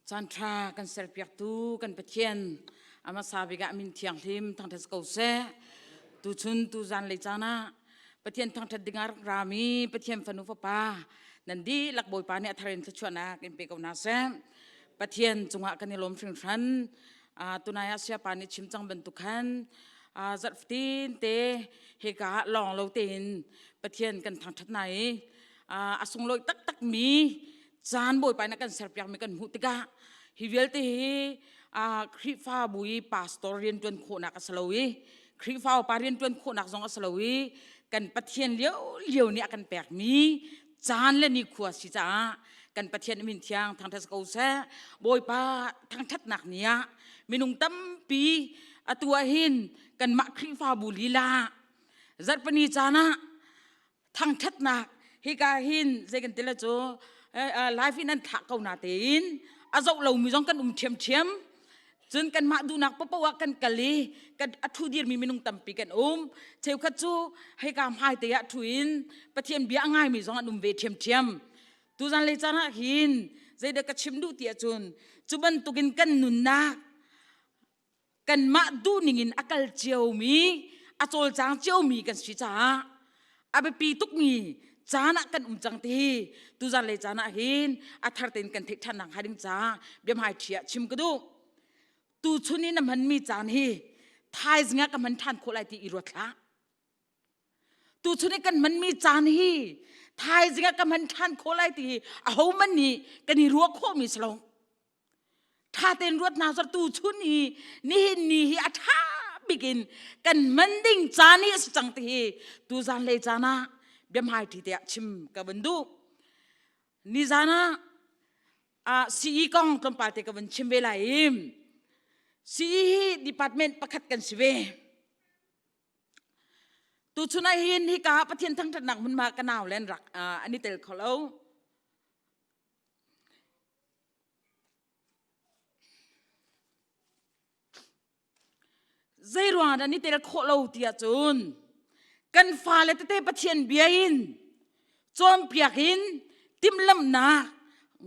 Caan ṭha kan serpiaktu kan Pathian a hmasa bik ah min thianghlim thangṭhat ko seh. Tuchun tuzan lei caan ah Pathian thangṭhat ding ah rak rami Pathian fanu fapa nan dihlak Bawipa nih a thar in thluachuahnak in pe ko hna seh. Pathian cungah kan i lawm hringhran. Tunai ah Sayapa nih chim cang bantuk khan zarh fatin te hika ah lawng lo tein Pathian kan thangṭhat hna i a sunglawi taktak mi caan Bawipa nih a kan serpiakmi kan hmuh tikah hi vialte hi Khrihfabu i pastor rianṭuan khawhnak a si lo i Khrihfa upa rianṭuan khawhnak zong a si lo i kan Pathian liolio nih a kan pekmi caan le nikhua si caah kan Pathian min thiang thangṭhat ko seh. Bawipa thangṭhatnak ni ah minung tampi atu ah hin kanmah Khrihfabu lila zarhpini caan ah thangṭhatnak hika hin zei kan ti le cu live in an thlah ko na tein a zoh lomi zong kan um ṭhiamṭhiam. Cun kanmah duhnak paohpaoh ah kan kal i kan a ṭhu dirmi minung tampi kan um. Cheukhat cu hika hmai te ah ṭhu in Pathian bia a ngaimi zong an um ve ṭhiamṭhiam. Tuzan lei caan ah hin zeidah ka chim duh ti ahcun cu bantukin kan nunnak kanmah duhning in a kal ciomi, a cawlcang ciomi kan si caah a biapi tukmi caan ah kan um cang ti hi tuzan le caan ah hin a thar tein kan theih ṭhan nak hnga ding caah biahmai ṭhi ah chim ka duh. Tuchun i na hmanmi caan hi thaizing ah ka hman ṭhan khawh lai ti i ruat hlah. Tuchun i kan hmanmi caan hi thaizing ah ka hman ṭhan khawh lai ti hi ahohmanh nih kan i ruah khawhmi si lo. Ṭha tein ruat hna sar tuchun hi nihin ni hi a ṭha bik in kan hman ding caan hi a si cang ti hi tuzan lei caan ah biahmai ṭhi te ah chim ka van duh. Nizan ah CE kong tlawmpal te ka van chim ve lai i CE hi department pakhat kan si ve. Tuchun ah hin hika Pathian thangṭhatnak hmunhma ka nau le an rak an i tel kho lo. Zei ruangah dah ni tel khawh lo ti ahcun kan fale tete Pathian bia in cawnpiak in timhlamhnak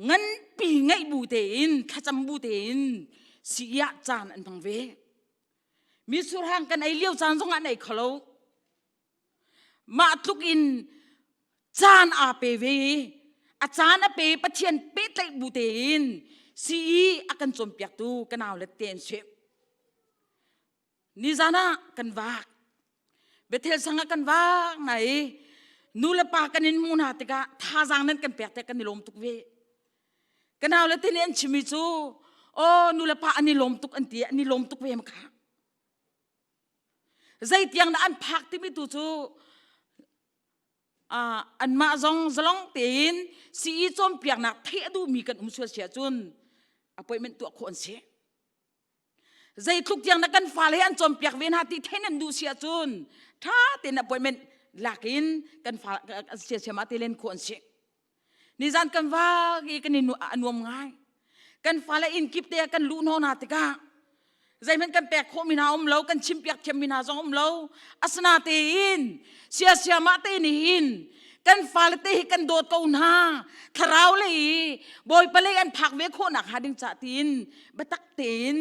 nganpi ngeih bu tein thlacam bu tein si ah caan an hmang ve. Mitsur hang kan ei lio caan zongah an ei kho lo. Mah tluk in caan aa pe ve i a caan a pe Pathian pehtlaih bu tein sii a kan cawnpiaktu ka nau le te an si. Nizan ah kan vak. Bethel sang ah kan vak na i nu le pa kan in hmuh hna tikah thazaang nan kan pek te kan i lawm tuk ve. Ka nau le te nih an chimmi cu aw nu le pa an i lawm tuk an ti an i lawm tuk ve ma kha. Zeitiang dah an phak timi tu cu anmah zong zalong tein sii cawnpiaknak theih a duhmi kan um sual si ahcun appointment tuah khawh an si. Zeitluk tiang na kan fale he an cawnpiak ve hna ti theih nan duh si ahcun ṭha tein appointment lak in kan fa siasiam ah te len khawh an si. Nizan kan vak i kan i a nuam ngai. Kan fale inn kip te ah kan luh hnawh hna tikah zeihmanh kan pek khawhmi hna um lo, kan chimpiak thiammi hna zong um lo. Asina tein siasiamah te nih hin kan fale te hi kan dawt ko hna. Thlarau lei i Bawipa lei an phak ve khawhnak hnga ding cah tiin biatak tein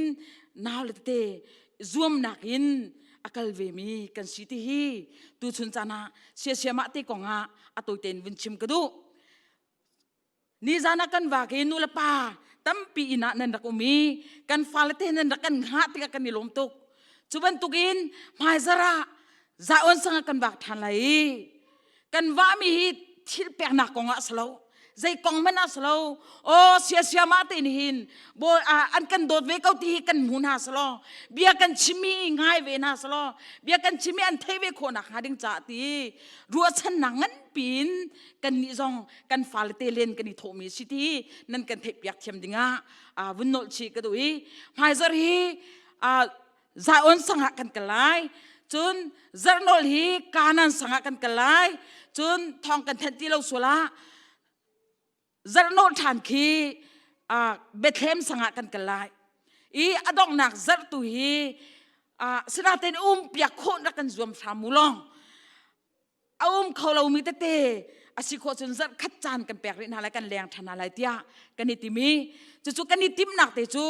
nau le tete zuamnak in a kal vemi kan si ti hi tuchun caan ah siasiamah te kong ah a tawitein vun chim ka duh. Nizan ah kan vak i nu le pa tampi inn ah nan rak um i kan fale te nan rak kan hngah tikah kan i lawm tuk. Cu bantukin hmaizarh ah Zion sang ah kan vak ṭhan lai i kan vahmi hi thil peknak kong ah si lo, zei kong hmanh ah si lo. Aw siasiam ah te hin bawi an kan dawt ve ko ti hi kan hmu hna si law, bia kan chimmi ngai ve hna si law, bia kan chimmi an thei ve khawh nak hnga ding caah ti ruahchannak nganpi in kannih zong kan fale te len kan i thawhmi si ti nan kan theihpiak thiam dingah vun nolh chih ka duh i hmaizarh hi Zion sangah kan kal lai. Cun zarhnawl hi Kanan sangah kan kal lai. Cun thawng kan thanh ti lo sual ah zarhnawl ṭhan khi Bethlehem sangah kan kal lai. I a donghnak zarh tu hi sinaten um piak khawh rak kan zuam hram mu long. A um kho lomi tete. A si khawh cun zarh khat caan kan pek rih hna lai, kan leng ṭhan hna lai tiah kan i tim i cucu kan i timhnak te cu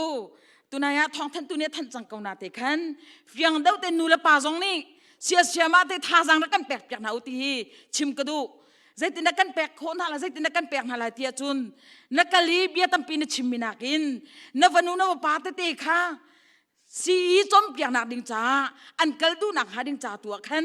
tunai ah thawngthanhtu nih a thanh cang ko na te khan fiang deuh te nu le pa zong nih siasiam ah te thazaang rak kan pek piak hna u ti hi chim ka duh. Zeitin na kan pek khawh hna lai, zeitin na kan pek hna lai ti ahcun na kal i bia tampi na chimmi nakin na vanu na vapa tete kha sii cawnpiaknak ding caah an kal duhnak hnga ding ca tu ah khan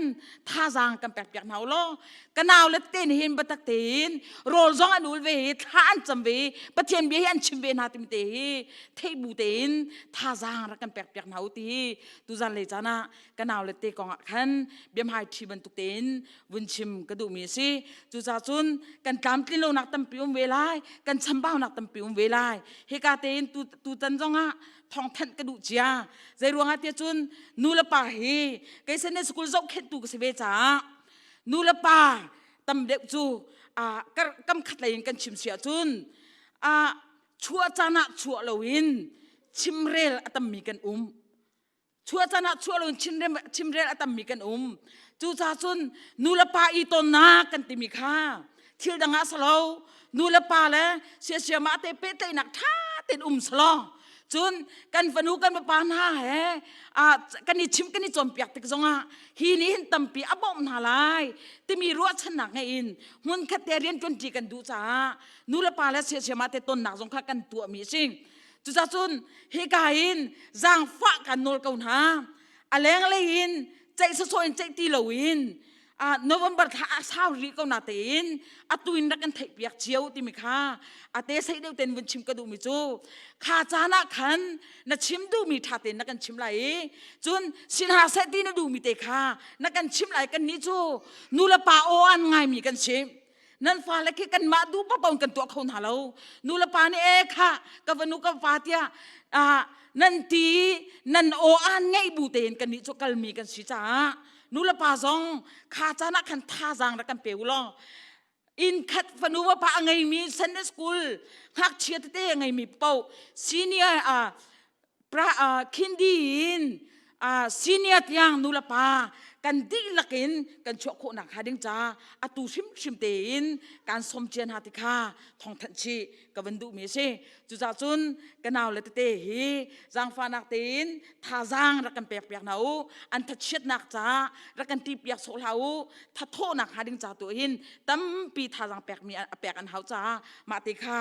thazaang kan pek piak hna u law ka nau le tete nih hin biatak tein rawl zong an ul ve hi, thla an cam ve i Pathian bia hi an chim ve hna timi te hi theih bu tein thazaang rak kan pek piak hna u ti hi tuzan lei caan ah ka nau le te kong ah khan biahmai ṭhi bantuk tein vun chim ka duhmi a si. Cucaah cun kan tlamtlin lonak tampi um ve lai, kan chambaunak tampi um ve lai. Hika tein tutan zongah thawngthanh ka duh cia. Zei ruangah tiah cun nu le pa hi kei Sunday school zohkhenhtu ka si ve caah nu le pa tam deuh cu kam khat lei in kan chim si ahcun chuah caan ah chuah loin chimrel a tammi kan um. Chuah caan ah chuah loin chimrel a tammi kan um. Cucaah cun nu le pa i tonnak kan timi kha thil dang ah salo, nu le pa le siasiam ah te pehtlaihnak ṭha tein um salo, cun kan fanu kan fapa hna he kan i chim kan i cawnpiak tik zongah hi nih hin tampi a bawmh hna lai timi ruahchannak ngei in hmunkhat te rian ṭuanṭi kan duh caah nu le pa le siasiam ah te tonnak zong kha kan tuahmi a si. Cucaah cun hika hin zaangfah kan nawl ko hna. A lenglei in ceih sawsawh in ceih ti loin November thla a sau rih ko na tein atu in rak kan theih piak cio timi kha a te sei deuh ten vun chim ka duhmi cu kha caan ah khan na chim duhmi ṭha tein na kan chim lai i cun sin ha seh ti na duhmi te kha na kan chim lai. Kan nih cu nu le pa aw an ngaimi kan si. Nan fale khi kanmah duh paoh in kan tuah kho hna lo. Nu le pa nih e kha ka vanu ka va tiah nan ti nan aw an ngeih bu tein kan nih cu kalmi kan si caah nu le pa zong kha caan ah khan thazaang rak kan pe u law inn khat fanu va pa a ngeimi Sunday school ngakchia tete a ngeimi paoh senior pra khindi in senior tiang nu le pa kan dihlak in kan chuah khawh nak hnga ding ca atu hrimhrim tein kan som cian ha ti kha thawngthanh chih ka van duhmi a si. Cucaah cun ka nau le tete hi zaangfahnak tein thazaang rak kan pek piak hna u. An thachiatnak ca rak kan ti piak sawh hlah u. Thathawhnak hnga ding ca tu hin tampi thazaang pekmi a pek an hau caah mah te kha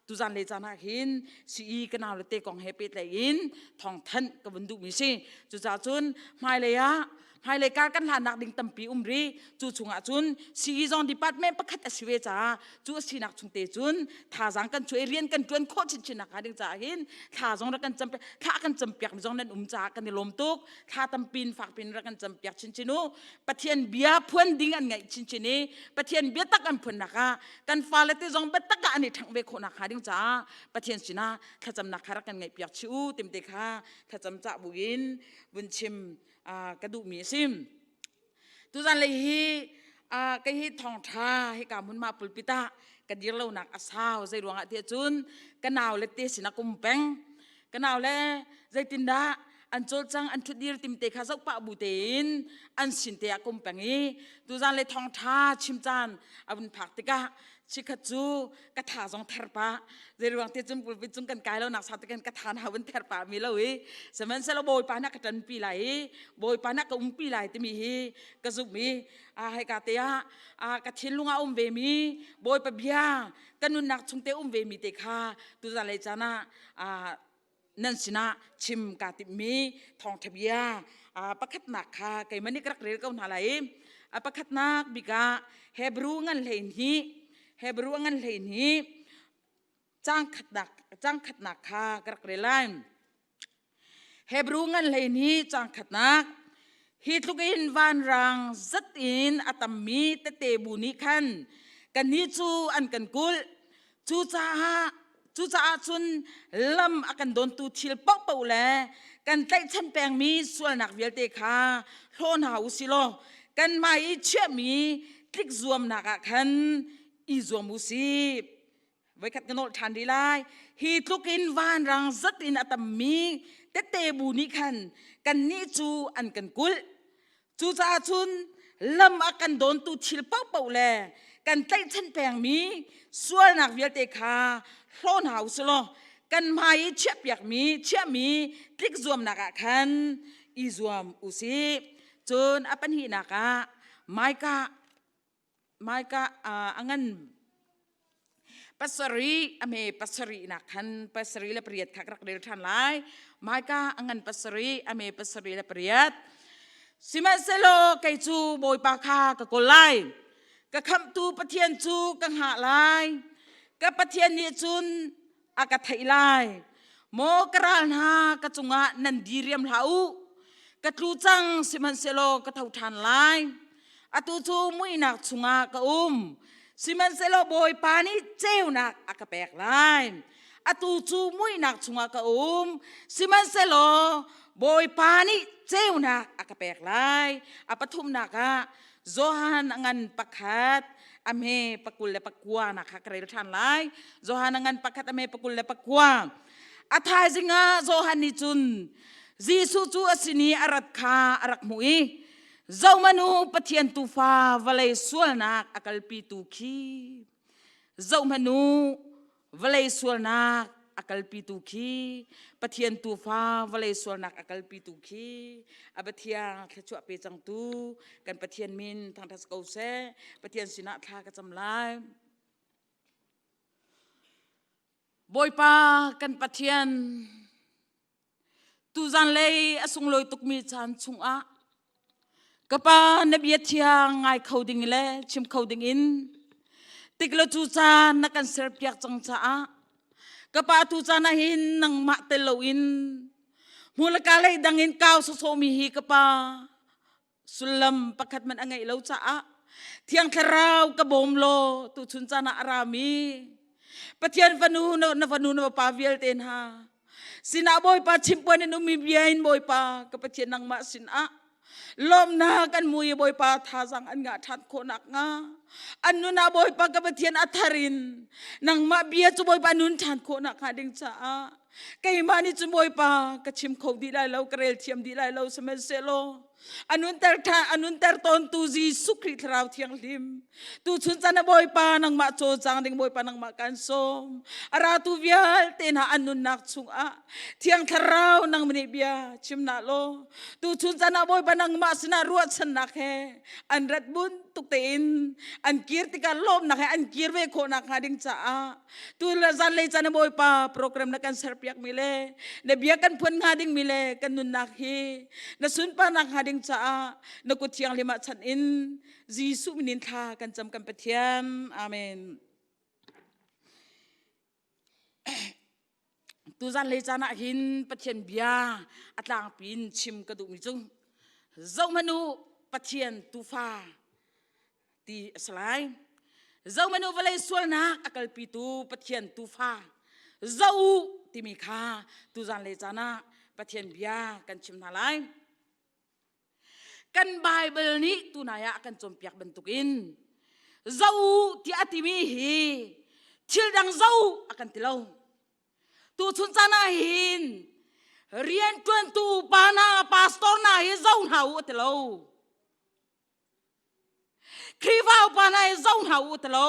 tuzan le caan ah hin CE ka nau le te kong he pehtlaih in thawngthanh ka vun duhmi si. Cucaah cun hmailei ah hmailei kar kan hlannak ding tampi um ri. Cu chungah cun CE zong department pakhat a si ve caah cu a sinak chung te cun thazaang kan chuah i rian kan ṭuan khawh chinchin nak hnga ding caah hin thla zong rak kan cam thla kan campiak mi zong nan um caah kan i lawm tuk. Thla tampin fakpin rak kan campiak chinchin u. Pathian bia phuan ding an ngaih chinchin i Pathian bia tak an phuannak ah kan fale te zong biatak ah an i ṭhangh ve khawh nakhnga ding caah Pathian sinah thlacamnak kha rak kan ngaihpiak chih u timte kha thlacam cah buin vun chim ka duhmi a si. Tuzan lei hi kei hi thawngṭha hika hmunhma pulpit ah ka dir lonak a sau. Zei ruangah tiah cun ka nau le te sinah kum peng ka nau le zeitindah an cawlcang an ṭhutdir timte kha zoh pah bu tein an sin te ah kum peng i tuzan le thawngṭha chim caan a vun phak tikah chikkhat cu ka tha zong ther pah. Zei ruang te cun pulpit cung kan kai lo nak sa te kan ka tha na vun ther pah mi lo i sihmanhsehlaw Bawipa na ka ṭanpi lai i Bawipa na ka umpi lai timi hi ka zumh i a heka te ah ka thinlung ah um ve mi Bawipa bia ka nunnak chung te um ve mi te kha tuzan lei caan ah nan sinah chim kaa timhmi thawngṭha bia pakhatnak kha keimah nih ka rak rel ko hna lai i a pakhatnak bik ah Hebrew ngan 12, Hebrew ngan 12 caang khatnak kha ka rak rel lai. Hebrew ngan 12 caang khatnak. Hi tluk in vanrang zat in a tammi tete bu nih khan kannih cu an kan kulh. Cucaah cun lam a kan dawntu thil paohpaoh le kan tlaihchan pengmi sualnak vialte kha hlaw hna u sih law kanmah i chiahmi tlik zuamnak ah khan i zuam u sih. Voikhat ka nolh ṭhan rih lai. Hi tluk in vanrang zat in a tammi tette bu nih khan kannih cu an kan kulh. Cucaah cun lam a kan dawntu thil paohpaoh le kan tlaihchan pengmi sualnak vialte kha hlaw hna u sih law kan hmai i chiahpiakmi chiahmi tlik zuamnak ah khan i zuam u sih. Cun a pahnihnak ah Micah Micah a ngan pasarih a hme pasarihnak khan 78 kha ka rak rel ṭhan lai. Micah a ngan pasarih a hme 78. Sihmanhsehlaw kei cu Bawipa kha ka kawl lai. Ka khamhtu Pathian cu ka hngah lai. Ka Pathian nih cun a ka theih lai. Maw ka ral hna, ka cungah nan diriam hlah u. Ka tlu cang, sihmanhsehlaw ka tho ṭhan lai. Atu cu muihnak chungah ka um. Sihmanhsehlaw Bawipa nih ceunak a ka pek lai. Atu cu muihnak chungah ka um. Sihmanhsehlaw Bawipa nih ceunak a ka pek lai. A pathumnak ah Johan a ngan pakhat a hme 29 nak kha ka rel ṭhan lai. Johan a ngan pakhat a hme 29. A thaizing ah Johan nih cun Jesuh cu a sin i a rat kha a rak hmuh i zohmanh u Pathian tuufa vawlei sualnak a kalpitu khi zohmanh u vawlei sualnak a kalpitu khi Pathian tuufa vawlei sualnak a kalpitu khi a Pathian thluachuah pe cangtu kan Pathian min thangṭhat ko seh. Pathian sinah thla ka cam lai. Bawipa kan Pathian tuzan lei a sunglawi tukmi caan chungah ka pa na bia thiang ngai kho ding le chim kho ding in tik le cu caan na kan serpiak cang caah ka pa tu caan ah hin nangmah tel loin hmulaka lei dang in kau sawsawmi hi ka pa sullam pakhat man a ngeih lo caah Thiang Thlarau ka bawm law tuchun caan ah a rami Pathian fanu na fanu na pa vialte hna sinah Bawipa chimpuan in ummi bia in Bawipa ka Pathian nangmah sinah lawmnak an mui Bawipa thazang an ngah ṭhan khawhnak hnga an nun ah Bawipa ka Pathian a thar in nangmah bia cu Bawipa nun ṭhan khawhnak hnga ding caah keimah nih cun Bawipa ka chim kho dih lai lo ka rel thiam dih lai lo sihmanhsehlaw a nunter ṭhan a nunter tawntu Jesuh Khrih Thlarau Thianghlim tuchun caan ah Bawipa nangmah cawlcang ding Bawipa nangmah kan sawm a ratu vialte hna an nunnak chungah Thiang Thlarau nang nih bia chim na law tuchun caan ah Bawipa nangmah sinah ruahchannak he an rat bun tuk tein an kir tikah lawmnak he an kir ve khawhnak hnga ding caah Tu le zanlei caan Bawipa program na kan serpiak mi le na bia kan phuan hnga ding mi le kan nunnak hi na sunparnak hnga ding caah na kut thianghlim ah chan in Jesuh min in thla kan cam kan Pathian. Amen. Tu zanlei caan ah hin Pathian bia a tlangpi in chim ka duhmi cu zohhmanh u Pathian tuufa ti a si lai. Zohmanh u vawlei sualnak a kalpitu Pathian tuufa zoh u timi kha tuzan le caan ah Pathian bia kan chim hna lai. Kan Bible nih tunai ah a kan cawnpiak bantukin zoh u tiah a timi hi thil dang zoh u a kan ti lo. Tuchun caan ah hin rianṭuantu upa hna, pastor hna hi zoh hna u a ti lo. Khrihfa upa hna hi zoh hna u ti lo.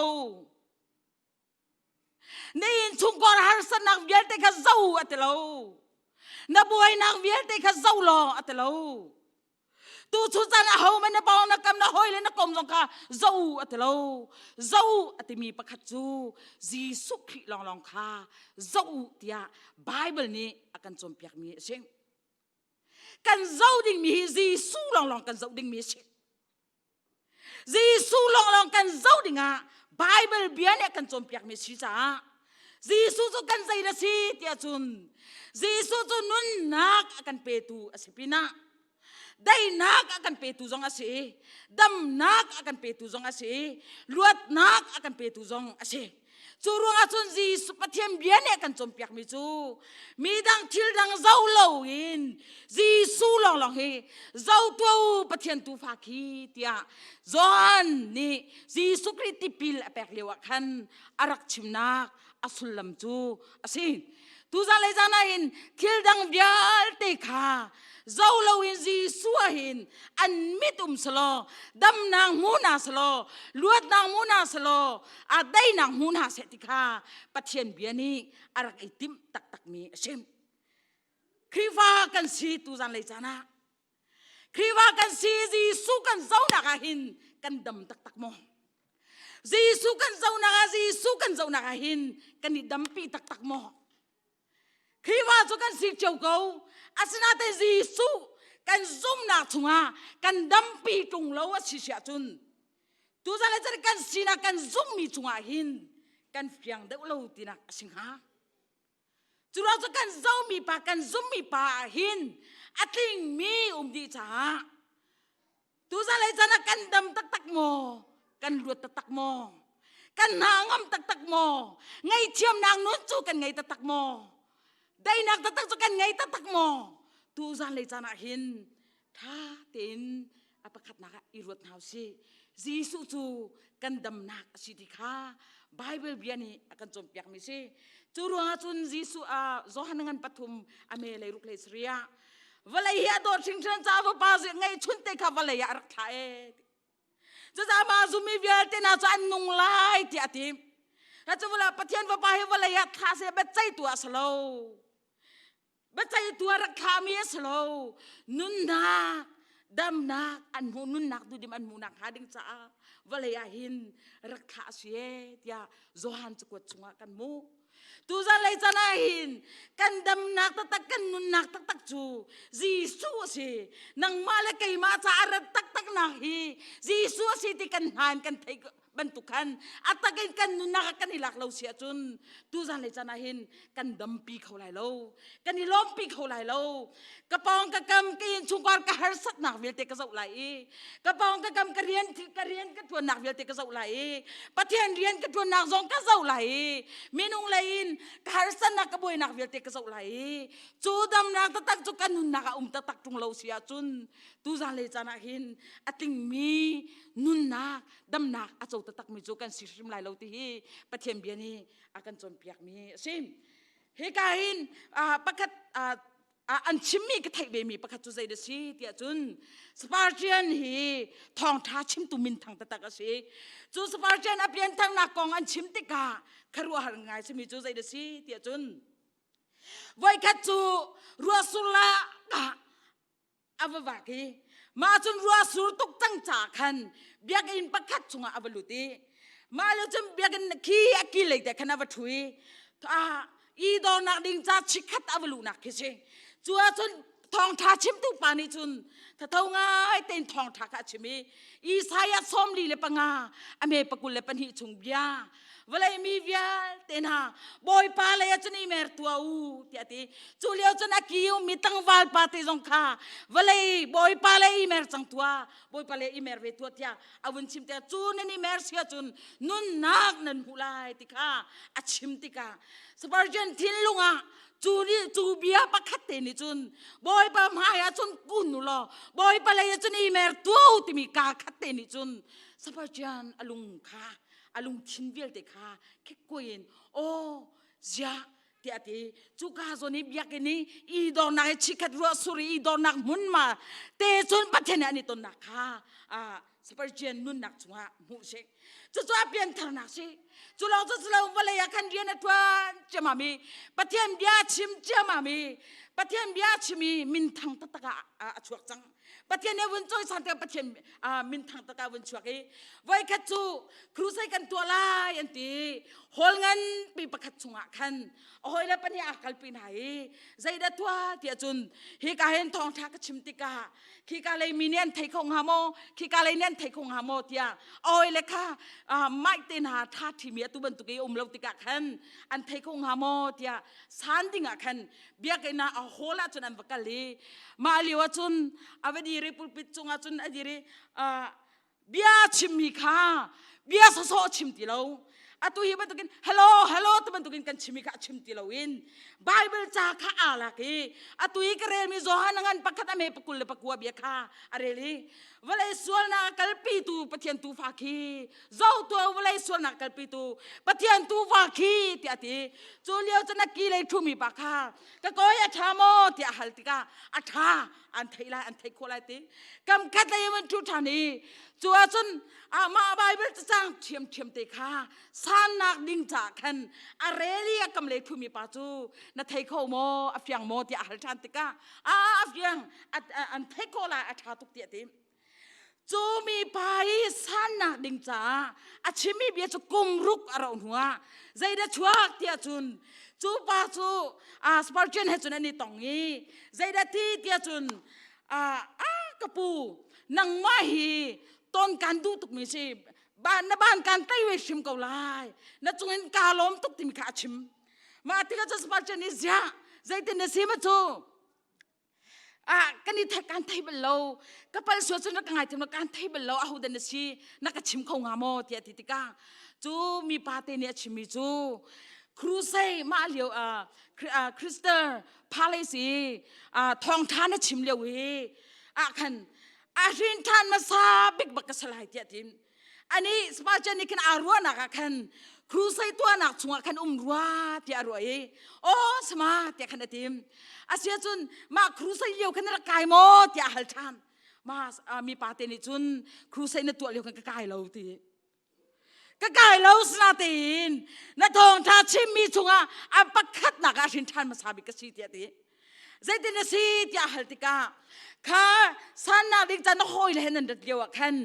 Na innchungkhar harsatnak vialte kha zoh a ti lo. Na buainak vialte kha zoh law a ti lo. Tu chun caan a ho man na pawng na kam na hawi le na kom zong kha zoh a ti lo. Zoh a timi pakhat cu Jesuh Khrih lawnglawng kha zoh tiah Bible nih a kan cawnpiakmi a si. Kan zoh dingmi hi Jesuh lawnglawng kan zoh dingmi a si. Jesuh lawnglawng kan zoh dingah Bible bia nih a kan cawnpiakmi a si caah Jesuh cu kan zei na si tiah cun Jesuh cu nunnak a kan petu a si pinah daihnak a kan petu zong a si damnak a kan petu zong a si luatnak a kan petu zong a si. Cu ruangah cun Jesuh Pathian bia nih a kan cawnpiakmi cu midang thil dang zo loin Jesuh lawnglawng hi zo tuah u Pathian tuufa khi tiah Johan nih Jesuh Khrih tipil a pek lio ah khan a rak chimnak a sullam cu a si. Tuzan le zan ah hin thil dang vialte kha zo loin Jesuh ah hin an mit um selaw damnak hmu hna selaw luatnak hmu hna selaw a deinak hmu hna seh ti kha Pathian bia nih a rak i timh taktakmi a si. Khrihfa kan si tuzan lei caan ah Khrihfa kan si Jesuh kan zonak ah hin kan dam taktak maw? Jesuh kan zonak ah Jesuh kan zonak ah hin kan i dampi taktak maw? Khrihfa cu kan si cio ko. Asinain Jesuh kan zumnak chungah kan dampi ṭung lo a si si ahcun tuzan le cun kan sinak kan zummi chungah hin kan fiang deuh lo tinak a si hnga. Cu ruang cu kan zomi pa kan zummi pa ah hin a tlingmi um dih caah tuzan lei caan ah kan dam taktak maw? Kan luat taktak maw? Kan hna ngam taktak maw? Ngaihthiamnak nun cu kan ngei taktak maw? Daihnak taktak cu kan ngei taktak maw? Tuzan lei caan ah hin ṭha tein a pakhatnak ah i ruat hna usih. Jesuh cu kan damnak a si ti kha Bible bia nih a kan cawnpiakmi si. Cu ruangah cun Jesuh ah Johan ngan pathum a me lei ruk lei saria vawlei hi a dawt hringhran caah vapa ngeihchun te kha vawlei ah a rak thlah e. Cucaah mah zummi vialte hna cu an nung lai tiah a ti. Cu Pathian fapa hi vawlei ah thlah seh biaceihtu ah a si lo. Biaceihtu a rak thlahmi a si lo. Nunnak, damnak an hmuh, nunnak duhdim an hmuhnak hnga ding caah vawlei ah hin rak thlah a si e tiah Johan cakuat chungah kan hmuh. Tuzan lei can ah hin kan damnak taktak, kan nunnak taktak cu Jesuh a si. Nangmah le keimah caah a rat taktak nak hi Jesuh a si ti kan hna in kan theih bantuk khan a tak in kan nunnak ah kan i lak lo si ahcun tuzan le caan ah hin kan dampi kho lai lo kan i lawmpi kho lai lo. Ka pawng ka kam ka innchungkhar ka harsatnak vialte ka zoh lai i ka pawng ka kam ka rian ka rian ka tuannak vialte ka zoh lai i Pathian rian ka tuannak zong ka zoh lai i minung lei in ka harsatnak ka buainak vialte ka zoh lai i cu damnak taktak cu ka nunnak ah um taktak ṭung lo si ahcun tuzan le caan ah hin a tlingmi nunnak damnak a co taktakmi cu kan si hrim lai lo ti hi Pathian bia nih a kan cawnpiakmi a si. Hika hin pakhat an chimmi ka theih vemi pakhat cu zei da si tiah cun Spartian hi thawngṭha chimtu minthang taktak a si. Cu Spartian a piantharnak kong an chim tikah khuaruahhar ngai simi cu zei da si tiah cun voikhat cu ruahsur la a va vak i mah cun ruah sur tuk cang ca khan biakinn pakhat chungah a va lut i mah le cun biakinn khi a ki lei te khan a va ṭhu i a i dornak ding ca chikkhat a va luhnak khi si. Cu ahcun thawngṭha chimtu pa nih cun thatho ngai tein thawngṭha kha a chim i Isaiah 45 a me 22 chung bia, vawlei mi vialte hna, Bawipa lei ah cun i mer tuah u, tiah a ti. Cu lio cun a ki ummi tlangval pa te zong kha vawlei Bawipa lei i mer cang tuah, Bawipa lei i mer ve tuah tiah a vun chim tikah, cu nan i mer si ahcun nunnak nan hmu lai ti kha a chim tikah Spurgeon thinlung ah cu nih cu bia pakhat te nih cun Bawipa hmai ah cun kun u law Bawipa lei ah cun i mer tuah u timi kaa khat te nih cun Spurgeon a lung kha a lungthin vialte kha kekkuai in aw ziah tiah a ti. Cuka zawn i biakinn i i dornak i chikhat ruah sur i i dornak hmun ma te cun Pathian nih an i tonnak kha Spurgeon nunnak chungah hmuh si. Cucu a piantharnak si. Cu lawng cu lo, vawlei ah khan rian a ṭuan ciammam i Pathian bia chim ciammam i Pathian bia chim i minthang taktak ah a chuak cang. Pathian nih vun cawisan tikah Pathian minthang taktak ah vun chuak i voikhat cu crusade kan tuah lai an ti. Hall nganpi pakhat chungah khan a hawile pahnih aa kalpi hna i zeidah tuah tiah cun hika hin thawngṭha ka chim tikah khika lei mi nih an thei kho hnga maw, khika lei nih an thei kho hnga maw tiah a hawile kha mic te hna ṭha ṭhimi atu bantuk i um lo tikah khan an thei kho hnga maw tiah san ding ah khan biakinn ah a hall ah cun an va kal i mah lio ah cun a va dir i pulpit cungah cun a dir i bia chimmi kha bia sawsawh chim ti lo. Atu hi bantukin hello hello ti bantukin kan chimi kha a chim ti loin Bible ca kha aa lak i atu i ka relmi Johan ngan pakhat a me pakul le pakua bia kha a rel i vawlei sualnak kalpitu Pathian tuufa khi zo tuah vawlei sualnak kalpitu Pathian tuufa khi tiah a ti. Cu lio cun a ki lei ṭhumi pa kha ka kawi a ṭha maw tiah a hal tikah a ṭha an theih lai an theih khawh lai ti kam khat lei in ṭhu ṭhan i cu ahcun mah Bible cacang ṭhiamṭhiam te kha sannak ding caah khan a rel i a kam lei ṭhumi pa cu na thei kho maw a fiang maw tiah a hal ṭhan tikah a a fiang an theih khawh lai a ṭha tuk tiah a ti. Cu mi pa i sannak ding caah a chimmi bia cu kum ruk a rauh hnuah zeidah chuak tiah cun cu pa cu Spurgeon he cun an i tong i zeidah ti tiah cun a ka pu nangmah hi ton kan duh tukmi si na ban kan tei ve hrim ko lai na cungin kaa lawm tuk timi kha a chim. Mah tikah cun Spurgeon nih ziah zeitin na si ma cu Ah, kan i kan thei bal lo. Ka pal sual cun rak ka ngaithiam lo, kan thei bal lo. Ahodah na si? Na ka chim kho hnga maw? tiah ti tikah cu mi pa te nih a chimmi cu crusade mah lio Crystal Palace i thawngṭha na chim lio hi ah khan a hrin ṭhan hmasa bik bak ka si lai tiah tin ani Spurgeon nih khin aa ruahnak ah khan crusade tuahnak chungah khan um rua tiah a ruah i aw sama tiah khan a tim asiahcun mah crusade lio khan na rak kai maw tiah a hal ṭhan ma mi pa te nih cun crusade na tuah lio khan ka kai lo ti ka kai lo sinatein na thawngṭha chimmi chungah a pakhatnak ah hrin ṭhan hmasa bik ka si tiah ti Zeitin a si tiah hal tikah kha sannak ding can na hawi le he nan rat lio ah khan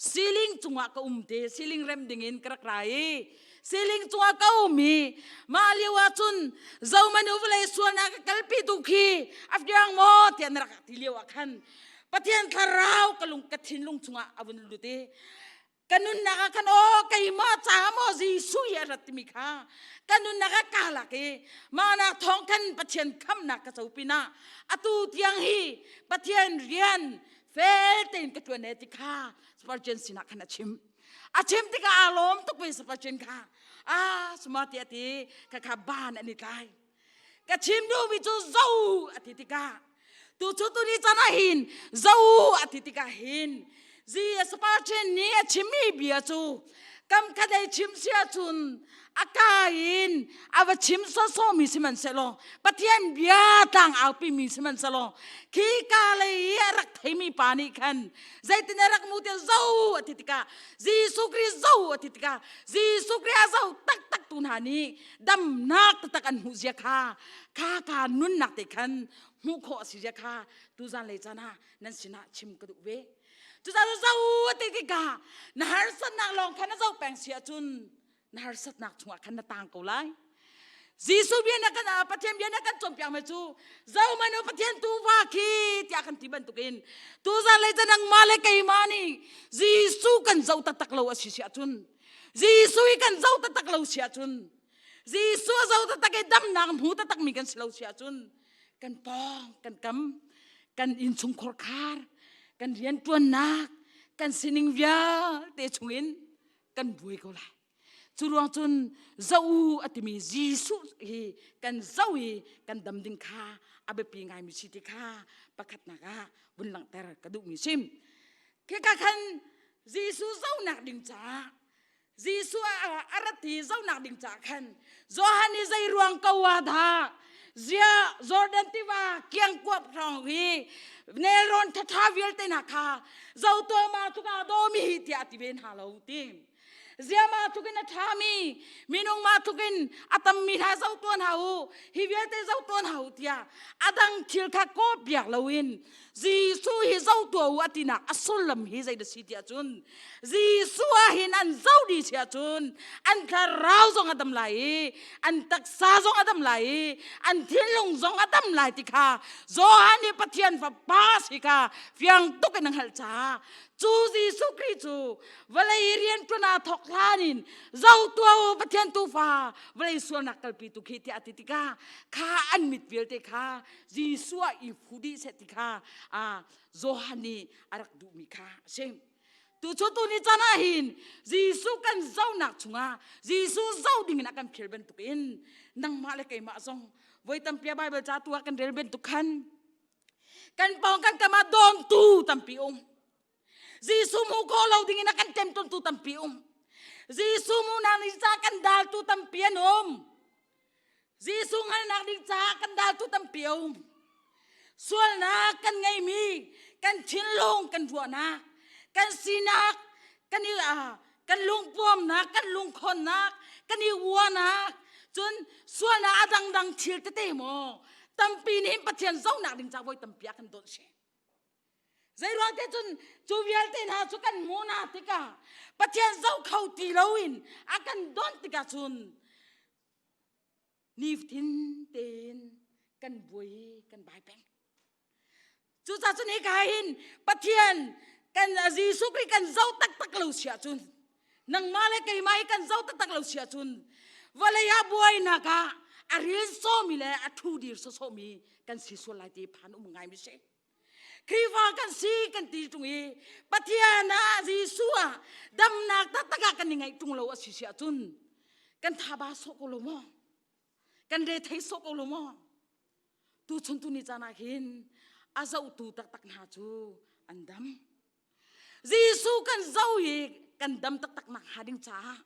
siling cungah ka um te siling rem ding in ka rak ra i siling cungah ka um i mah lio ah cun zomanu vawlei sualnak ka kalpi tu khi a fiang maw tiah na rak ti lio ah khan Pathian thlarau ka lung ka thinlung chungah a vun lut i ka nunnak ah khan aw keimah caah maw Jesuh hi a rat timi kha ka nunnak ah kaa lak i mah nak thawng khan Pathian khamnak ka co pinah atu tiang hi Pathian rian fel tein ka ṭuan e ti kha Spurgeon sinah khan a chim. A chim tikah aa lawm tuk ve Spurgeon kha. Ah suma ti a ti kha kha ban an i tlai. Ka chim duhmi cu zo a ti tikah tu cu tu ni can ah hin zo a ti tikah hin zi Spurgeon nih a chimmi bia cu kam khat ei chim si ahcun a ka in a va chim sawsawmi sihmanhsehlaw Pathian bia tlang aupi mi sihmanhsehlaw khi ka lei i a rak theimi pa nih khan zeitin a rak mu tiah zo a ti tikah Jesuh Khrih zo a ti tikah Jesuh Khrih a zo taktak tu hna nih damnak taktak an hmuh zia kha kha ka nunnak te khan hmuh khawh a si zia kha tuzan lei caan ah nan sinah chim ka duh ve. Cucaah zo ti tikah na harsatnak lawng kha na zoh peng si ahcun na harsatnak chungah khan na tang ko lai. Jesuh bia na kan Pathian bia na kan cawnpiak mi cu zohmanh u Pathian tuufa khi tiah kan ti bantukin tuzan lei ca nangmah le keimah nih Jesuh kan zoh taktak lo a si si ahcun Jesuh hi kan zoh taktak lo si ahcun Jesuh a zoh taktak i damnak hmu taktak mi kan si lo si ahcun kan pawng kan kam kan innchungkhar khar kan rianṭuannak kan sining vialte chungin kan buai ko lai. Cu ruang cun zoh u a timi Jesuh hi kan zoh i kan dam ding kha a biapi ngaimi si ti kha pakhatnak ah vun langhter ka duhmi sim. Khika khan Jesuh zohnak ding caah Jesuh a rat i zohnak ding caah khan Johan nih zei ruang ko ah dah zia Jordan tiva kiang kuap hrawng hi nelrawn ṭhaṭha vialte hna kha zotuah ma tluk ah dawmi hi tiah a ti ve hna lo ti. Zia ma tluk in a ṭhami minung ma tluk in a tammi hna zoh tuah hna u hi vialte zoh tuah hna u tiah a dang thil kha kawp biak loin Jesuh hi zoh tuah u a tinak a sullam hi zei da si tiah cun Jesuh ah hin an zoh dih si ahcun an thlarau zong a dam lai i an taksa zong a dam lai i an thinlung zong a dam lai ti kha Johan nih Pathian fapa si kha fiang tuk in a hngalh caah cu Jesuh Khrih cu vawlei rian ṭuan aa thawk hlan in zo tuah u Pathian tuufa vawlei sualnak kalpi tu khi tiah a ti tikah kha an mit vialte kha Jesuh ah i fu dih seh ti kha Johan nih a rak duhmi kha a si. Tu cu tu ni caan ah hin Jesuh kan zohnak chungah Jesuh zoh dingin a kan phil bantukin nangmah le keimah zong voi tampi a Bible ca tu ah kan rel bantuk khan kan pawng kan kam ah dawmtu tampi um. Jesuh hmuh khawh lo dingin a kan temtontu tampi um. Jesuh hmuhnak ni ca kan daltu tampi an um. Jesuh hngalhnak ding caah kan daltu tampi a um. Sualnak kan ngeimi, kan thinlung, kan ruahnak, kan sinak, kan i kan lungpuamnak, kan lungkhonnak, kan i uanak, cun sualnak a dangdang thil tete maw tampi nih Pathian zohnak ding ca voi tampi a kan dawt si. Zeiruang te cun cu vialte hna cu kan hmuh hna tikah Pathian zoh kho ti loin a kan don tikah cun nifatin tein kan buai kan bai peng. Cucaah cun hika hin Pathian kan Jesuh Khrih kan zoh taktak lo si ahcun nangmah le keimah hi kan zoh taktak lo si ahcun vawlei ah buainak ah a ril sawmi le a thu dir sawsawmi kan si sual lai ti phan um ngai mi si. Khrihfa kan si kan ti ṭung i Pathian ah Jesuh ah damnak taktak ah kan i ngaih ṭung lo a si si ahcun kan thaba sawh ko lo maw? Kan re thei sawh ko lo maw? Tuchun tu ni caan ah hin a zohtu taktak hna cu an dam. Jesuh kan zoh i kan dam taktak nak hnga ding caah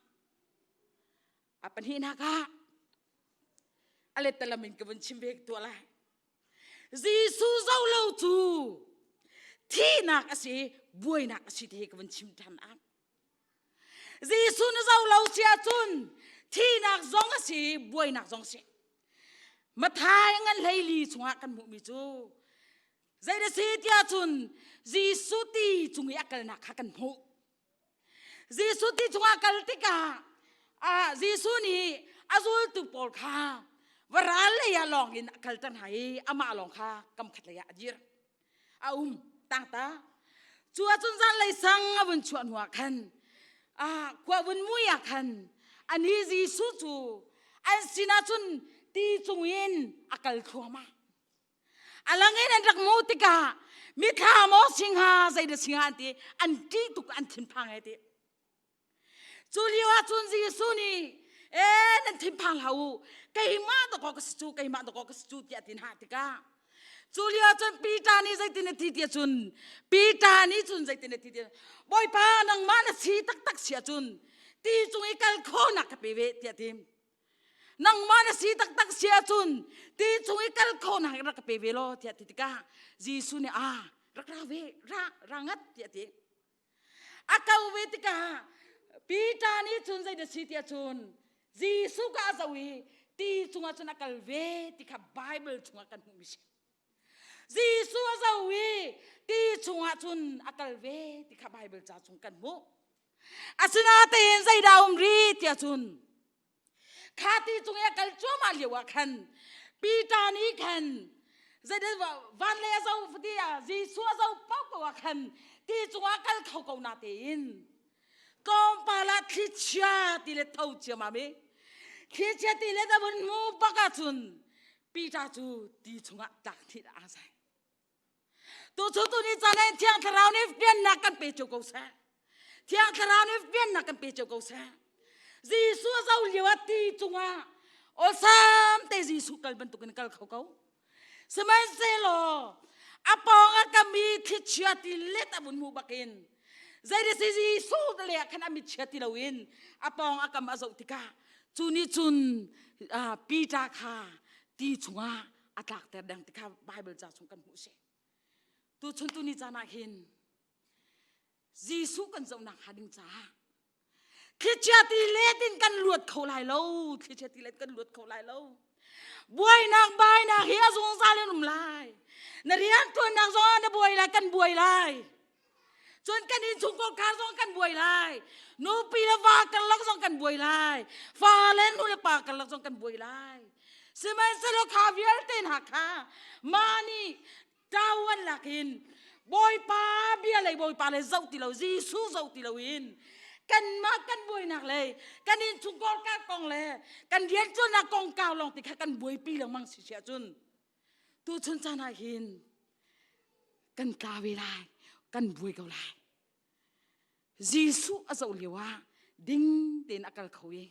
a pahnihnak ah a lettalam in ka vun chim ve tuah lai. Jesuh zoh lo cu thihnak a si buainak a si ti hi ka vun chim ṭhan ang. Jesuh na zoh lo si ahcun thihnak zong a si buainak zong a si. Mathai ngan hleili chungah kan hmuhmi cu zei da si tiah cun Jesuh ti cung i a kalnak kha kan hmuh. Jesuh ti chungah kal tikah ah Jesuh nih a zultu pawl kha varal lei ah lawng in a kalter hna i amah lawng kha kam khat lei ah a dir. A um tangta. Cu ahcun zanlei sang a vun chuah hnuah khan ah khua vun mui ah khan ani Jesuh cu an sinah cun ti cungin a kal thluahmah. A langin an rak hmuh tikah mithla maw singha zeidah singha an ti an ṭih tuk an thinphang ai ti. Cu lio ah cun Jesuh nih ee nan thinphang hlah u keimah dawkaw ka si cu keimah dawkaw ka si cu tiah a ti hna tikah cu lio ah cun Peter nih zeitin a ti tiah cun Peter nih cun zeitin a ti tiah Bawipa nangmah na si taktak si ahcun ti cung i kal khawhnak ka pe ve tiah a ti. Nangmah na si taktak si ahcun ti chung i kal khawhnak rak ka pe ve law tiah ti tikah Jesuh nih a rak ra ve ra ra ngat tiah ti. A ko ve tikah Peter nih cun zei dah si tiah cun Jesuh ka a zoh i ti chungah cun a kal ve ti kha Bible chungah kan hmuhmi si. Jesuh a zoh i ti chungah cun a kal ve ti kha Bible ca chung kan hmuh. Asinain zeidah um rih tiah cun kha ti cung i a kal cuahmah lio ah khan Peter nih khan zeidah van lei a zoh ti ah Jesuh a zoh paohpaoh ah khan ti cungah kal kho ko na tein tlawmpal ah thlichia ti le tho ciammam i thlichia ti le a vun hmu bak ahcun Peter cu ti chungah tlak thih aa zai. Tucu tu ni caan ah Thiang Thlarau nih fiannak kan pe cio ko seh. Thiang Thlarau nih fiannak kan pe cio ko seh. Jesuh a zoh lio ah ti cungah awsam te Jesuh kal bantukin kal kho ko. Sihmanhsehlaw a pawng ah kami thlichia ti let a vun hmuh bakin zei si Jesuh le ah khan a mitchia ti loin a pawng a kam a zoh tikah cu nih cun Peter kha ti chungah a tlakter deng ti kha Bible ca chung kan hmuh si. Tuchun tuni caan ah hin Jesuh kan zohnak hnga ding caah thlichia ti let in kan luat kho lai lo thlichia ti let kan luat kho lai lo buainak bainak hi a zungzal in um lai na rian tuannak zong ah na buai lai kan buai lai Cun kan innchungkhar kar zong kan buai lai. Nupi le va karlak zong kan buai lai. Fa le nu le pa karlak zong kan buai lai. Sihmanhsehlaw kha vialte hna kha mah nih ṭawan lakin Bawipa bia lei Bawipa le zoh ti lo Jesuh zoh ti loin kanmah kan buainak le kan innchungkhar kar kong le kan rianṭuannak kongkau lawng ti kha kan buaipi lengmang si si ahcun tuchun caan ah hin kan tla ve lai kan buai ko lai. Jesuh a zoh lio ah ding tein a kal kho i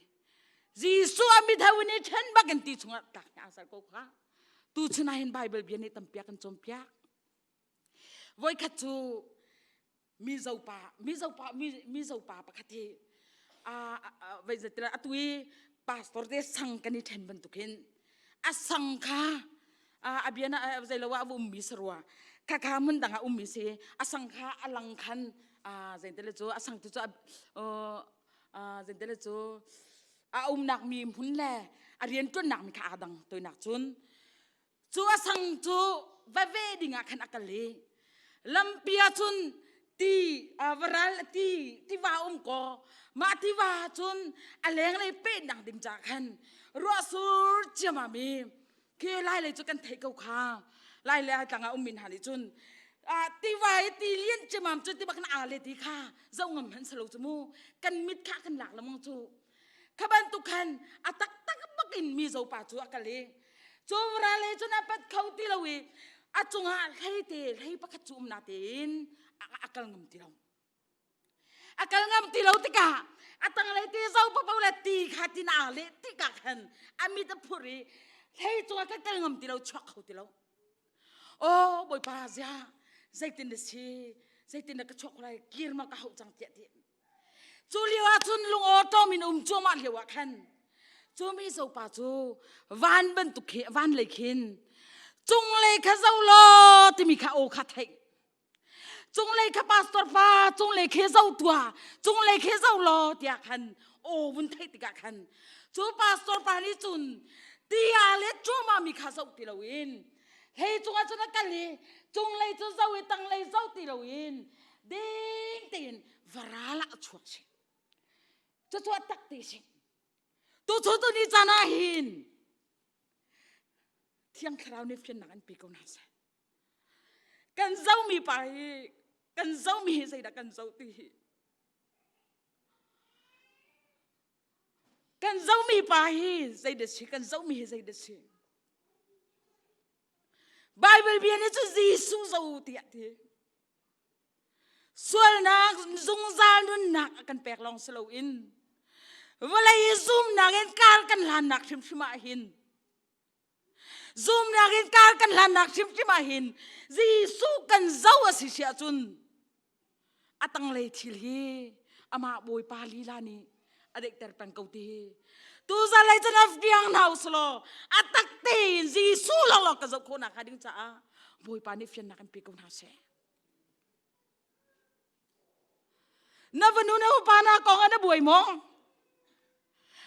Jesuh a mitho in i ṭhen bakin ti chungah tlak hna sal ko kha. Tu chun ah hin Bible bia nih tampiak kan cawnpiak. Voikhat cu Mizo pa Mizo pa Mizo pa pakhat hi a vei zatila atu i pastor te sang kan i ṭhen bantukin a sang kha a bia na zeilo ah a ummi sarua kha kha hmun dang ah ummi si a sang kha a lang khan zeintele cu a sang tu cu zeintele cu a umnak mi hmun le a rian ṭuannak mi kha aa dang toinak cun Cu a sang cu va ve ding ah khan a kal i lampi ah cun ti varal ti tiva um kaw mah tiva cun a lenglei pehnak ding ca khan ruah sur ciamam i khi lai lei cu kan theih ko kha lai le tlang ah ummi hna nih cun tiva i ti lian ciamam cu ti bak na aa le ti kha zoh ngam hmanh salo cu mu kan mit kha kan lak lamang cu Kha bantuk khan a taktak bakin mizo pa cu a kal i cu ral he cun a pat kho ti lo i a cungah hlei te hlei pakhat cu um na tein a kal ngam ti lo. A kal ngam ti lo tikah a tanglei te zo papo le ti kha tin aa leh tikah khan a mit a phur i hlei cungah kan kal ngam ti lo chuak kho ti lo. Oh Bawipa zia zeitin na si zeitin na ka chuak lai kir ma ka hauh cang tiah ti Cu lio ah cun lungawṭawm in um cuahmah lio ah khan cu mi zopa cu van bantuk khi van lei khin cunglei kha zo law timi kha aw kha theih. Cunglei kha pastor pa cunglei khi zo tua cunglei khi zo law tiah khan aw vun theih tikah khan cu pastor pa nih cun tia le cuahmah mi kha zoh ti loin hlei cungah cun a kal i cunglei cu zo i tanglei zo ti loin ding tein varal ah a chuak si cucu a tak te si tu cu tu ni caan ah hin thiang thlarau nih fiannak an pe ko hna seh kan zomi pa hi kan zomi hi zeidah kan zo ti hi kan zomi pa hi zeidah si kan zomi hi zeidah si Bible bia nih cun Jesuh zo tiah ti Sualnak zungzal nunnak a kan pek lawng si loin vawlei i zumnak in kar kan hlannak hrimhrim ah hin zumnak in kar kan hlannak hrimhrim ah hin Jesuh kan zo a si si ahcun a tanglei thil hi amah Bawipa lila nih a deihter peng ko ti hi tuzalei cun a fiang hna usulaw a tak tein Jesuh lawnglawng ka zoh khawh nak hnga ding caah Bawipa nih fiannak in pe ko hna seh. Na vanu na upa na kong ah na buai maw?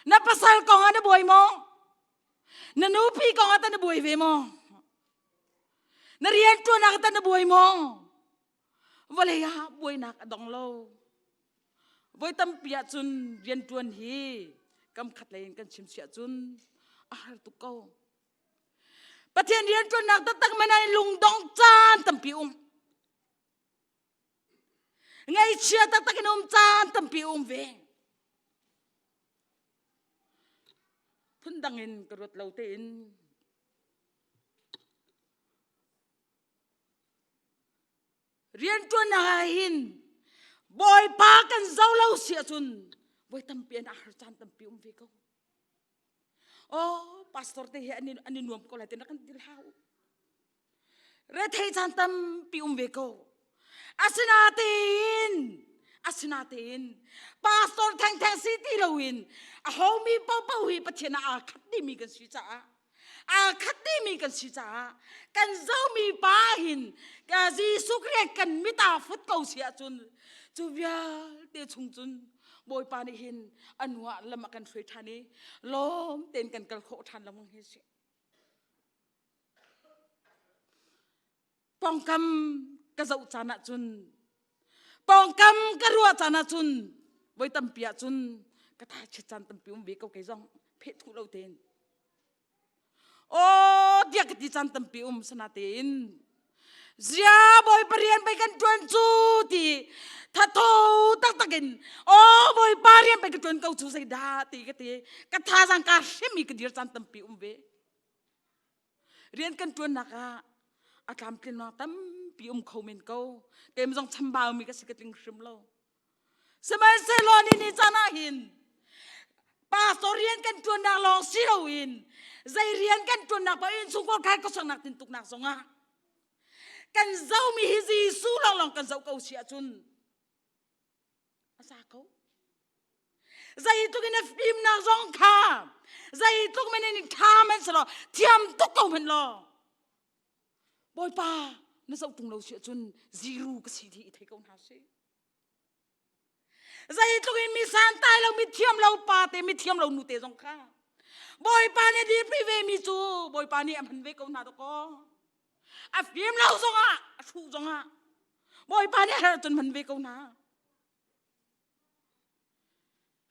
Na pasal kong ah na buai maw? Na nupi kong ah ta na buai ve maw? Na rian ṭuan ah ta na buai maw? Vawlei ah buainak a dong lo. Voi tampi ahcun rianṭuan hi kam khat lei in kan chim si ahcun a har tuk ko. Pathian rianṭuannak taktak man ah lungdong caan tampi um. Ngaihchia taktak in um caan tampi um ve. Phundang in ka ruat lo tein Rianṭuannak ah hin Bawipa kan zo lo si ahcun voi tampi an har caan tampi um ve ko. Oh, pastor te hi an i nuam ko lai te na kan til hau. Rethei caan tampi um ve ko. Asinatein, asinatein, pastor thengtheng si ti loin a homi popo hi Pathian ah aa khat dimi kan si caah aa khat dimi kan si caah kan zomi pa hin Jesuh Khrih kan mit aa fut ko si ahcun cu vialte chung cun Bawipa nih hin a nuah lam a kan hruai ṭhan i lawm tein kan kal khawh ṭhan lengmang hi si. Pawngkam ka zoh caan ahcun pawngkam ka ruah caan ahcun voi tampi ahcun ka thachiat caan tampi um ve ko kei zong pheh thuh lo tein aw tiah ka ti caan tampi um sana tein zia bawipa rian pei kan ṭuan cu ti thatho taktak in aw bawipa rian pei ka ṭuan ko cu zeidah ti ka ti ka thazang ka hrim i ka dir caan tampi um ve Rian kan ṭuannak ah a tlamtlinnak tampi um kho men ko. Keimah zong chambaumi ka si ka tling hrim lo. Sihmanhsehlaw ni ni caan ah hin pastor rian kan ṭuannak lawng si loin zei rian kan ṭuannak paoh in chungkhar kai khuasaknak tintuknak zongah kan zohmi hi Jesuh lawnglawng kan zoh ko si ahcun a za ko. Zeitluk in a fimnak zong kha zeitluk men in ṭha man si law thiam tuk ko hmanh law Bawipa na zoh tung lo si ahcun zero ka si ti i thei ko hna sih. Zeitluk in mi santai lo mi thiam lo pa te mi thiam lo nu te zong kha Bawipa nih dirpi ve mi cu Bawipa nih a hman ve ko hna dakaw. A fim lo zongah a hruh zongah Bawipa nih a herh cun hman ve ko hna.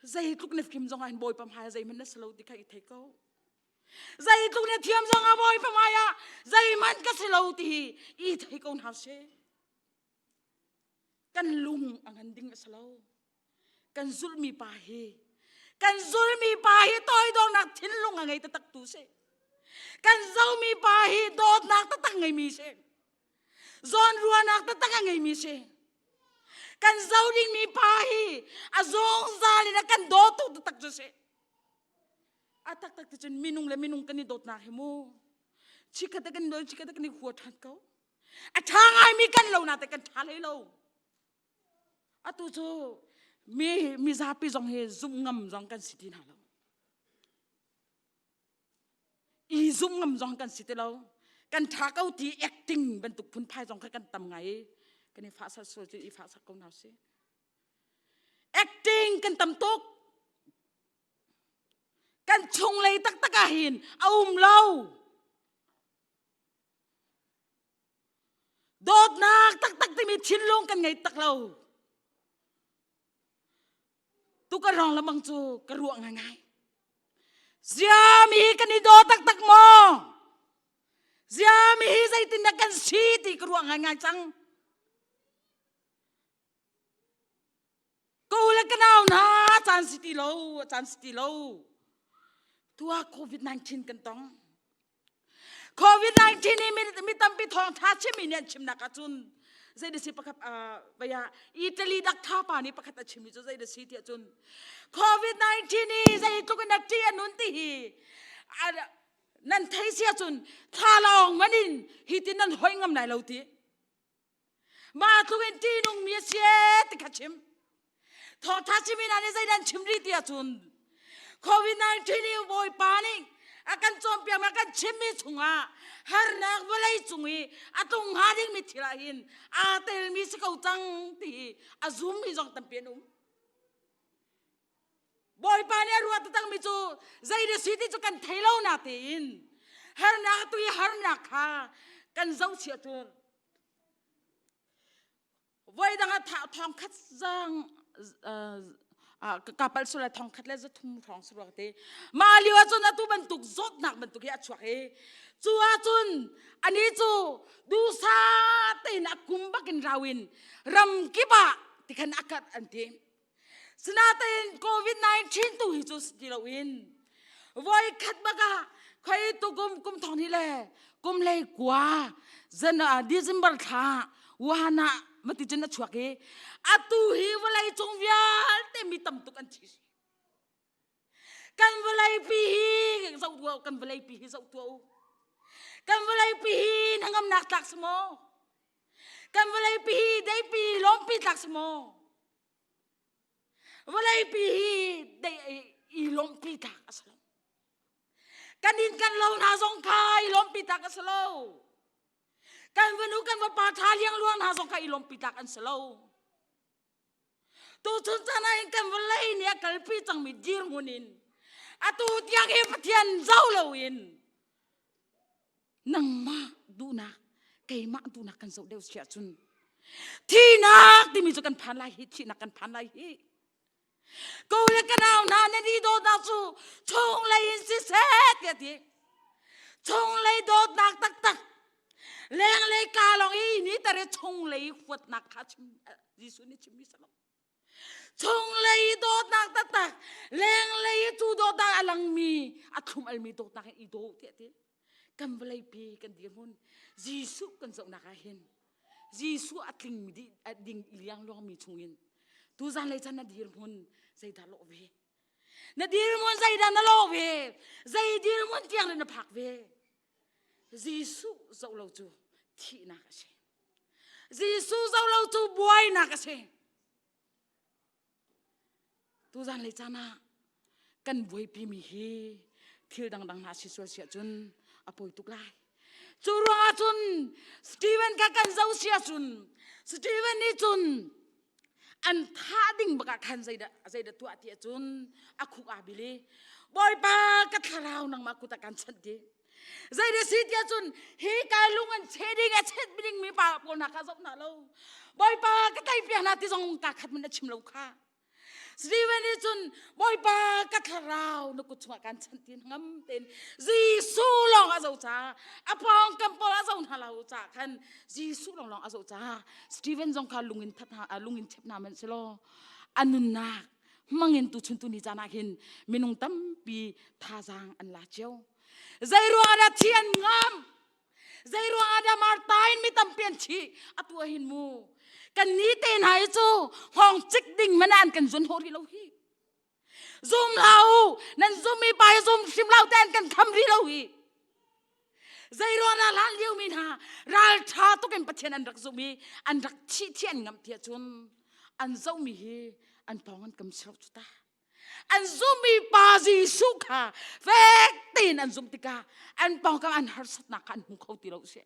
Zeitluk na fim zongah hin Bawipa hmai zeihmanh na si lo ti kha i thei ko. Zeitluk na thiam zongah Bawipa hmai ah zeihmanh ka si lo ti hi i thei ko hna sih. Kan lung a ngan ding a si lo. Kan zulhmi pa hi kan zulmi pa hi toidornak thinlung a ngei taktak tu si. Kan zomi pa hi dawtnak taktak ngeimi si. Zawnruahnak taktak a ngeimi si. Kan zo dingmi pa hi a zungzal in a kan dawtu taktak cu si. A taktak ti cun minung le minung kan i dawtnak hi mu. Chikkhat te kan dawi chikkhat te kan i hua ṭhan ko. A ṭha ngaimi kan lo na te kan ṭha hlei lo. Atu cu mi mizapi zong hi zumh ngam zong kan si ti hna lo. I zumh ngam zong kan si ti lo. Kan ṭha ko ti acting bantuk phunphai zong kha kan tam ngai i kan i fahsak sual cu i fahsak ko hna sih. Acting kan tam tuk. Kan chunglei taktak ah hin a um lo. Dawtnak taktak timi thinlung kan ngei tak lo. Tu ka rong lamang cu ka ruah ngaingai. Ziami hi kan i daw taktak maw? Ziami hi zeitindah kan si ti ka ruah ngaingai cang. Ka u le ka nau hna caan si ti lo, caan si ti lo. Tua COVID-19 kan tong. COVID-19 hi mi tampi thawngtha chimmi nih an chimnak ahcun zei da si pakhat vaya Italy dak pa nih pakhat a chimmi cu zei da si tiah cun COVID-19 hi zeitluk in a ṭih a nun ti hi nan thei si ahcun thla lawng man in hi tin nan hoi ngam lai lo ti Mah tluk in ṭihnungmi a si ti kha chim. Thawngṭha chimi hna nih zeidah an chim rih ti ahcun COVID-19 i Bawipa nih a kan cawnpiakmi a kan chimmi chungah harnak vawlei cung i a tlung hnga dingmi thil ah hin aa telmi si ko cang ti hi a zummi zong tampi an um. Bawipa nih a ruah taktakmi cu zei na si ti cu kan thei lo na tein harnak tu i harnak kha kan zohchia tur voi dang ah thong khat zang ka pal sula thong khat le za thum hrawng si ruak te mah lio ah cun atu bantuk zawtnak bantuk hi a chuak i cu ahcun ani cu dusa tein a kum bakin rau in ram kip ah tikhan a kat an ti Sinain COVID-19 tu hi cu ti loin voi khat bak ah khoi tu kum kum thong ni le kum lei kua zan December thla Wuhan ah mati cun a chuak i atu hi vawlei cung vialte mi tam tuk an thi kan vawlei pi hi zoh tuah kan vawlei pi hi zoh tuah u kan vawlei pi hi hnangamnak tlak si maw Kan vawleipi hi deipi lawmpi tlak si maw? Vawleipi hi dei i lawmpi tlak a si lo. Kan inn kan lo hna zong kha i lawmpi tlak a si lo. Kan vanu kan vapa tha liangluang hna zong kha i lawmpi tlak an si lo. Tuchun caan ah hin kan vawlei nih a kalpi cangmi dirhmun in atu tiang hi Pathian zo loin nangmah duhnak keimah duhnak kan zoh deuh si ahcun thihnak timi cu kan phan lai hi thihnak kan phan lai hi ko le ka nau hna nan i dawtnak cu chunglei in siseh tiah ti chunglei dawtnak taktak lenglei ka lawng i ni tare chunglei huatnak kha chim Jesuh nih chimmi si lo chunglei dawtnak taktak lenglei cu dawtnak a langmi a thlum almi dawtnak in i daw tiah ti kan vawleipi kan dirhmun Jesuh kan zohnak ah hin Jesuh a tling ding liangluangmi chungin. Tu zan lei chan na dirhmun zeidah lawh ve? Na dirhmun zeidah na lawh ve? Zei dirhmun tiang na phak ve? Jesuh zoh lo cu thihnak a si. Jesuh zoh lo cu buainak a si. Tuzan lei caan ah kan buaipi mi hi thil dangdang hna si sual si ahcun a pawi tuk lai. Cu ruangah cun Steven kha kan zoh si ahcun Steven nih cun an thah ding bak ah khan zeidah zeidah tuah ti ahcun a khuk aa bil i Bawipa ka thlarau nangmah kut ah kan chanh ti. Zei si tiah cun hi kai lung an cheh ding a chet ding mi pa pawl hna kha zoh hna lo. Bawipa ka tei piak hna ti zong ka khat man a chim lo kha. Steven nih cun Bawipa ka thlarau na kut chungah kan chanh ti ngam tein Jesuh lawng a zoh ca a pawngkam pawl a zoh hna lo ca khan Jesuh lawng lawng a zoh ca Steven zong kha lungin that hna lungin chep hna man selaw a nunnak hmangin tu chun tu ni caan ah hin minung tampi thazaang an la cio. Zei ruangah dah thi an ngam? Zei ruangah dah Martha in mi tampi an thi? Atu ah hin mu. Kan ni te hna hi cu hngawng cik ding man an kan zun hawh rih lo hi. Zum hlah u, nan zum mi pa hi zum hrim lo te an kan kham rih lo hi. Zei ruangah dah hlan lio mi hna ral ṭha tuk in Pathian an rak zum i an rak thih thi an ngamh ti ahcun an zoh mi hi an pawng an kam si lo cu ta. An zummi pa Jesuh kha fek tein an zumh tikah an pawngkam an harsatnak kha an hmu kho ti lo si.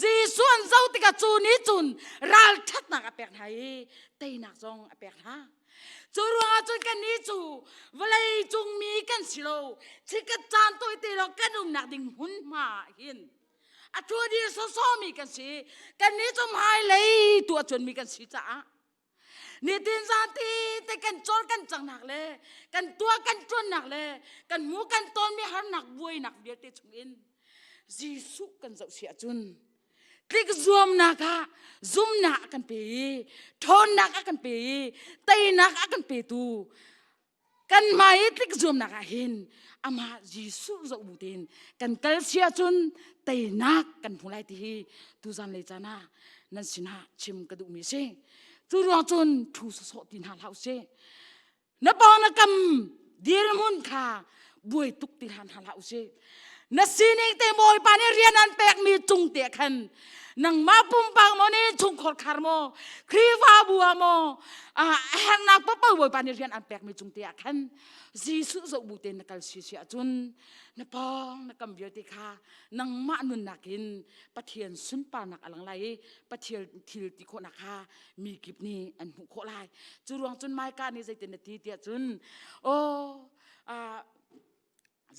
Jesuh an zoh tikah cu nih cun ralṭhatnak a pek hna i teinak zong a pek hna. Cu ruangah cun kannih cu vawlei cung mi kan si lo, chikkhat caan tawite lawng kan umnak ding hmunhma ah hin a ṭuadir sawsawmi kan si. Kannih cu hmailei tu a cuanmi kan si caah Nitin zati te kan cawl kan cangnak le kan tuah kan ṭuannak le kan hmu kan tawnmi harnak buainak vialte chungin Jesuh kan zoh si ahcun tlik zuamnak ah zumnak a kan pe i ṭhawnnak a kan pe i teinak a kan petu kan hmai i tlik zuamnak ah hin amah Jesuh zoh bu tein kan kal si ahcun teinak kan hmu lai ti hi tuzan lei caan ah nan sinah chim ka duhmi si. Cu ruang cun thu sawsawh ti hna hlah usih. Na pawng na kam dirhmun kha buai tuk ti hlan hna hlah usih. Na sining te Bawipa nih rian an pekmi cung te khan nangmah pumpak maw nih chungkhar khar maw Khrihfabu ah maw a herhnak paohpaoh Bawipa nih rian an pekmi cung te ah khan Jesuh zoh bu tein na kal si si ahcun na pawng na kam vialte kha nangmah nunnak in Pathian sunparnak a lang lai i Pathian thil ti khawhnak kha mi kip nih an hmuh khawh lai. Cu ruang cun Micah nih zeitin a ti tiah cun aw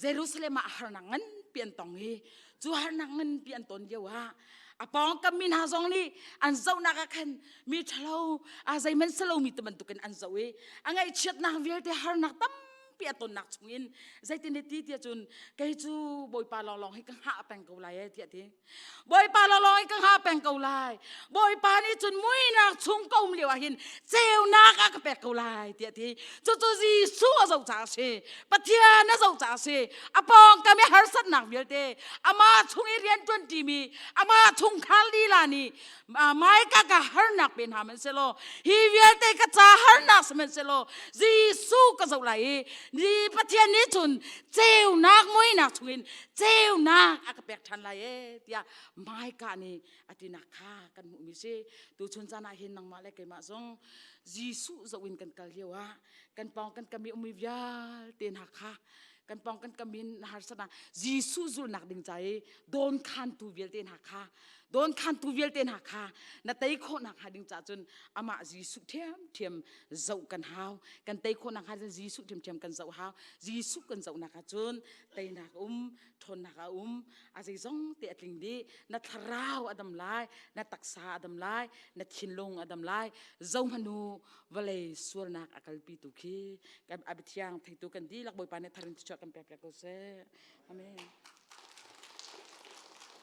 Jerusalem ah harnak nganpi an tong i cu harnak nganpi an ton lio ah a pawngkam mi hna zong nih an zohnak ah khan mi ṭhalo a zeihmanh si lomi ti bantukin an zoh i a ngaihchiatnak vialte harnak tampi a tonnak chungin zeitin ti tiah cun kei cu Bawipa lawnglawng hi ka hngah peng ko lai e tiah ti. Bawipa lawnglawng hi ka hngah peng ko lai. Bawipa nih cun muinak chung ka um lio ah hin ceunak a ka pek ko lai tiah ti. Cucu Jesuh a zoh caah a si. Pathian a zoh caah a si. A pawngkam i harsatnak vialte amah chung i rian ṭuan ṭimi amah chungkhar lila nih maika ka harnak pe hna hmanhsehlaw hi vialte ka ca harnak sihmanhsehlaw Jesuh ka zoh lai i ni Pathian nih cun ceunak muinak chungin ceunak a ka pek ṭhan lai e tiah Maika nih a tinak kha kan hmuhmi si. Tuchun caan ah hin nangmah le keimah zong Jesuh zoh in kan kal lio ah kan pawng kan kam i ummi vialte hna kha kan pawng kan kam in harsatnak Jesuh zulhnak ding ca i dawnkhantu vialte hna kha dawnkhantu vialte hna kha na tei khawhnak hnga ding ca cun amah Jesuh ṭhiamṭhiam zoh kan hau. Kan tei khawhnak hnga cun Jesuh ṭhiamṭhiam kan zoh hau. Jesuh kan zohnak ah cun teinak a um, ṭhawnnak a um, a zeizong te a tling dih. Na thlarau a dam lai, na taksa a dam lai, na thinlung a dam lai. Zohmanh u, vawlei sualnak a kalpitu khi kan a biathiang theitu kan dihlak Bawipa nih tharin thluachuah kan pek piak ko seh. Amen.